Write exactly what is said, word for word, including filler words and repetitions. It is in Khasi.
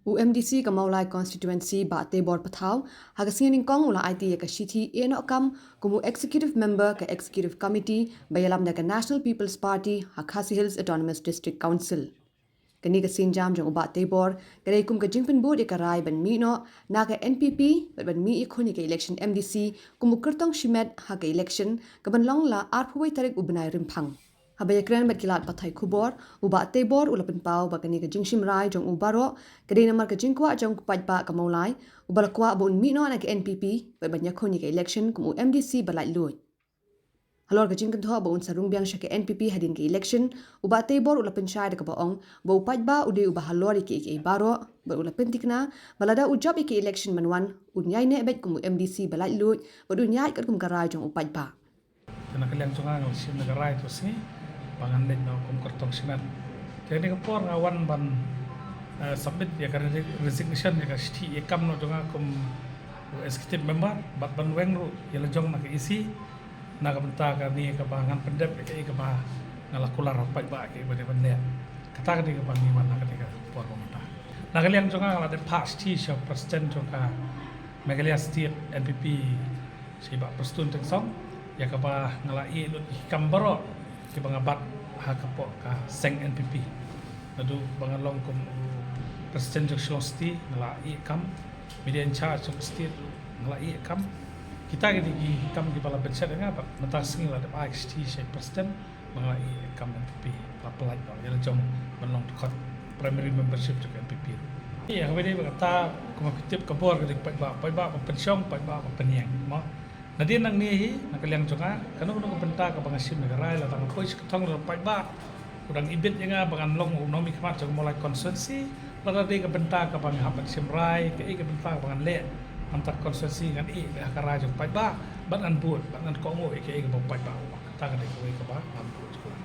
U MDC ka Mawlai Constituency, Bah Teibor Pathaw, ha ka sngi Nyngkong u la aiti ïa ka shithi ïehnoh kam kum u Executive Member ka Executive Committee ba ïalam da ka National People's Party ha Khasi Hills Autonomous District Council. Kane ka sienjam jong u Bah Teibor ka dei kum ka jingpynbud ïa ka rai ban mih noh na ka NPP bad ban mih ïakhun ïa ka election MDC kum u kyrtong shimet ha ka election ka ban long la arphew tarik u bnai Rymphang. Haba ïakren bad ki lad pathai khubor, u Bah Teibor u la pynpaw ba kane ka jingshim rai jong u baroh ka dei namar ka jingkwah jong u paidbah ka Mawlai, uba la kwah ba un mih noh na ka NPP bad ban ïakhun ïa ka election kum u MDC ba laitluid. Halor ka jingkynthoh ba un sa rung biang sha ka NPP hadien ka election, u Bah Teibor u la pynshai da kaba ong ba u paidbah u dei uba halor ïa kiei kiei baroh, bad u la pynthikna ba lada u jop ïa ka election ban wan, un ïaineh beit kum u MDC ba laitluid, bad un ïaid katkum ka rai jong u paidbah. Te na ka liang jong nga, nga la shim na ka rai to sngi ba ngan leit noh kum kyrtong shimet. Te kane ka por nga wan ban, eh, submit ïa ka resi-, resignation, ïa ka shithi ïa kam noh jong nga kum u executive member, bad ban weng ruh ïa la jong na ka EC na ka bynta kane kaba ngan pyndep ïa kaei kaba nga la kular ha u paidbah kaei ba dei ban leh. Kata ka dei kaba ngi wan ha kane ka por ba mynta. Na ka liang jong nga, nga la dep phah shithi sha u president jong ka Meghalaya State NPP, sha i Bah Prestone Tynsong, ïa kaba nga la ïeh lut ïa ki kam baroh kiba nga bat ha ka poh ka seng NPP. Naduh ba nga long kum u president jong Shillong City, nga la ïeh kam, media in charge jong state ruh nga la ïeh kam. Kita ki dei ki kam kiba la pynshet ïa nga, bad mynta ka sngi la dep ai ka shithi sha i president ba nga la ïeh kam NPP, la pyllait noh ïa la jong ban long dkhot primary membership jong NPP. Ïa kaba dei ba kata, kumba phi tip, ka bor ka dei paidbah, paidbah ba pynshong, paidbah ba pynïeng, mo. Nadien nangne hi, na ka liang jong nga, kano kano ka bynta kaba nga shim na ka rai, lada nga poi sha ka thong jong paidbah, u dang ibit ïa nga ba ngan long u nongmihkhmat jong Mawlai constituency, lada dei ka bynta kaba nga hap ban shim rai, kaei ka bynta kaba ngan leh na ka bynta constituency, ngan ïeh ha ka rai jong paidbah, bad ngan bud, bad ngan kohnguh ïa kaei kaba paidbah u ong. Kata ka dei kawei kaba ngan bud jong nga.